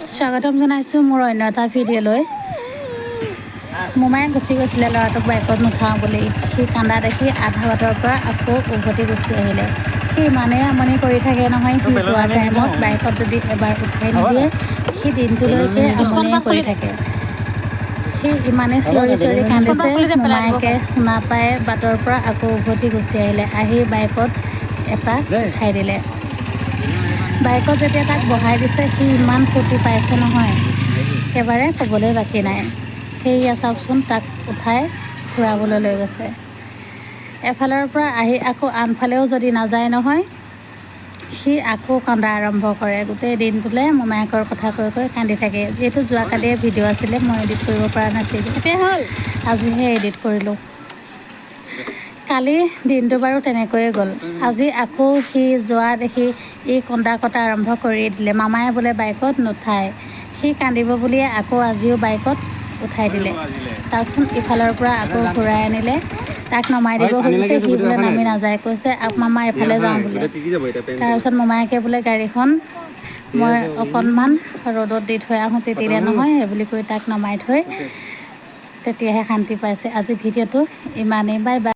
স্বাগতম জনাইছোঁ মোৰ অন্য এটা ভিডিঅ'লৈ। মোমায়ে গুচি গৈছিলে ল'ৰাটোক বাইকত নুঠাওঁ বুলি। সি কান্দা দেখি আধা বাটৰ পৰা আকৌ উভতি গুচি আহিলে। সি ইমানেই আমনি কৰি থাকে নহয়, সি যোৱা টাইমত বাইকত যদি এবাৰ উঠাই নিদিয়ে, সি দিনটোলৈকে আমনিয়ে কৰি থাকে। সি ইমানেই চিঞৰি চিঞৰি কান্দিছে, মোমায়েকে শুনা পাই বাটৰ পৰা আকৌ উভতি গুচি আহিলে। আহি বাইকত এপাক উঠাই দিলে। বাইকত যেতিয়া তাক বহাই দিছে, সি ইমান ফূৰ্তি পাইছে নহয়, একেবাৰে ক'বলৈ বাকী নাই। সেয়া চাওকচোন, তাক উঠাই ফুৰাবলৈ লৈ গৈছে। এফালৰ পৰা আহি আকৌ আনফালেও যদি নাযায় নহয়, সি আকৌ কান্দা আৰম্ভ কৰে। গোটেই দিনটোলৈ মোমায়েকৰ কথা কৈ কৈ কান্দি থাকে। যিহেতু যোৱাকালিয়ে ভিডিঅ' আছিলে, মই এডিট কৰিব পৰা নাছিলোঁ। এতিয়া হ'ল। আজিহে এডিট কৰিলোঁ। কালি দিনটো বাৰু তেনেকৈয়ে গ'ল। আজি আকৌ সি যোৱা দেখি ই কন্দা কটা আৰম্ভ কৰিয়ে দিলে। মামায়ে বোলে বাইকত নুঠায়। সি কান্দিব বুলিয়ে আকৌ আজিও বাইকত উঠাই দিলে। চাওকচোন, ইফালৰ পৰা আকৌ ঘূৰাই আনিলে। তাক নমাই দিব খুজিছে, সি বোলে নামি নাযায়। কৈছে, "মামা, এফালে যাওঁ" বোলে। তাৰপিছত মোমায়েকে বোলে, "গাড়ীখন মই অকণমান ৰ'দত দি থৈ আহোঁ, তিতিলে নহয়" সেই বুলি কৈ তাক নমাই থৈ তেতিয়াহে শান্তি পাইছে। আজি ভিডিঅ'টো ইমানেই। Bye bye.